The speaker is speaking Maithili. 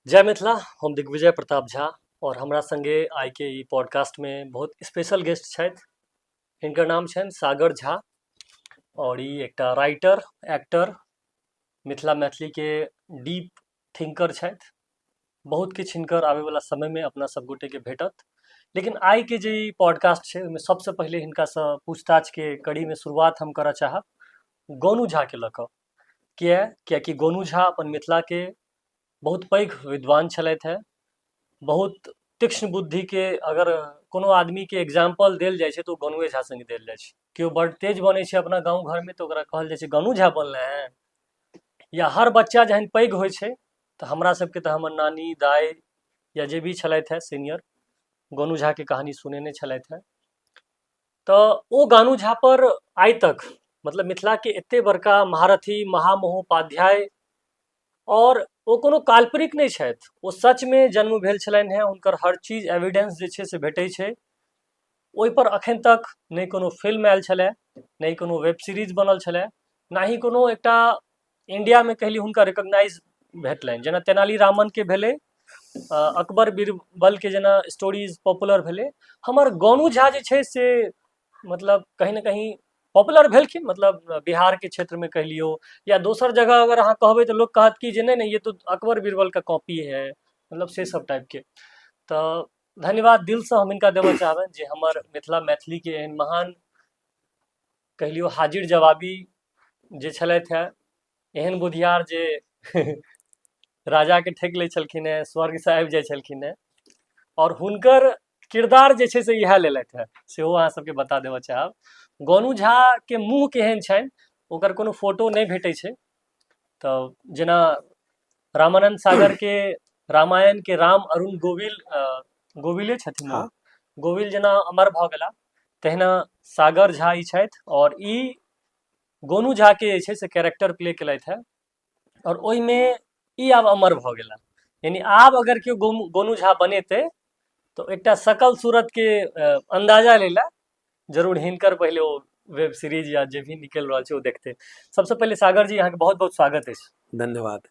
जय मिथिला। हम दिग्विजय प्रताप झा और हमरा संगे आइ के ई पॉडकास्ट में बहुत स्पेशल गेस्ट छथि। हिनकर नाम छनि सागर झा और ई एकटा राइटर, एक्टर, मिथिला मैथिली के डीप थिंकर छथि। बहुत किछु हिनकर आबैवला समयमे अपना सब गोटेके भेटत, लेकिन आइके जे ई पॉडकास्ट छै ओहिमे सबसँ पहिले हिनकासँ पूछताछके कड़ीमे शुरुआत हम करऽ चाहब गोनू झाके लऽ कऽ। किया? कियाकि गोनू झा अपन मिथिलाके बहुत पैघ विद्वान छलथि हेँ। बहुत तीक्ष्ण बुद्धिके अगर कोनो आदमीके एग्जाम्पल देल जाइ छै तऽ ओ गोनुए झा सङ्गे देल जाइ छै। केओ बड्ड तेज बनै छै अपना गाँव घरमे तऽ ओकरा कहल जाइ छै गोनू झा बनलै हेँ। या हर बच्चा जहन पैघ होइ छै तऽ हमरा सबके तऽ हमर नानी दाइ या जे भी छलथि हेँ सीनियर, गोनू झाके कहानी सुनेने छलथि हेँ। तऽ ओ गोनू झा पर आइ तक मतलब मिथिलाके एते बड़का महारथी महामहोपाध्याय, और ओ कोनो काल्पनिक नहि छथि, ओ सचमे जन्म भेल छलनि हेँ। हुनकर हर चीज एविडेंस जे छै से भेटै छै। ओहिपर अखन तक नहि कोनो फिल्म आयल छलै, नहि कोनो वेब सीरीज बनल छलै, ना ही कोनो एकटा इंडियामे कहली हुनका रिकॉग्नाइज भेटलनि। जेना तेनाली रामनके भेलै, अकबर बीरबलके जेना स्टोरीज पॉपुलर भेलै, हमर गोनू झा जे छै से मतलब कहीं ने कहीं पॉपुलर भेलखिन। मतलब बिहारके क्षेत्रमे कहि लियौ या दोसर जगह अगर अहाँ कहबै तऽ लोक कहत कि जे नहीं नहीं, ये तो अकबर बीरबल का कॉपी है, मतलब से सब टाइपके। तऽ धन्यवाद दिलसँ हम हिनका देबऽ चाहबनि जे हमर मिथिला मैथिलीके एहन महान कहि लियौ हाजिर जवाबी जे छलथि हेँ, एहन बुधियार जे राजाके ठकि लै छलखिन हेँ, स्वर्गसँ आबि जाइ छलखिन हेँ, आओर हुनकर किरदार जे छै से इएह लेलथि हेँ, सेहो अहाँ सबके बता देबऽ चाहब। गोनू झाके मुँह केहन छनि ओकर कोनो फोटो नहि भेटै छै। तऽ जेना रामानन्द सागरके रामायणके राम अरुण गोविल, गोविले छथिन। हाँ। गोविल जेना अमर भऽ गेला, तहिना सागर झा ई छथि और ई गोनू झा के जे छै से कैरेक्टर प्ले केलथि हेँ और ओहिमे ई आब अमर भऽ गेला। यानी आब अगर केओ गोनू झा बनेतै तऽ एकटा सकल सूरतके अन्दाजा लै लए जरूर हिनकर पहिले ओ वेब सीरीज या जे भी निकलि रहल छै ओ देखतै। सबसँ पहिले सागर जी, अहाँके बहुत बहुत स्वागत अछि। धन्यवाद।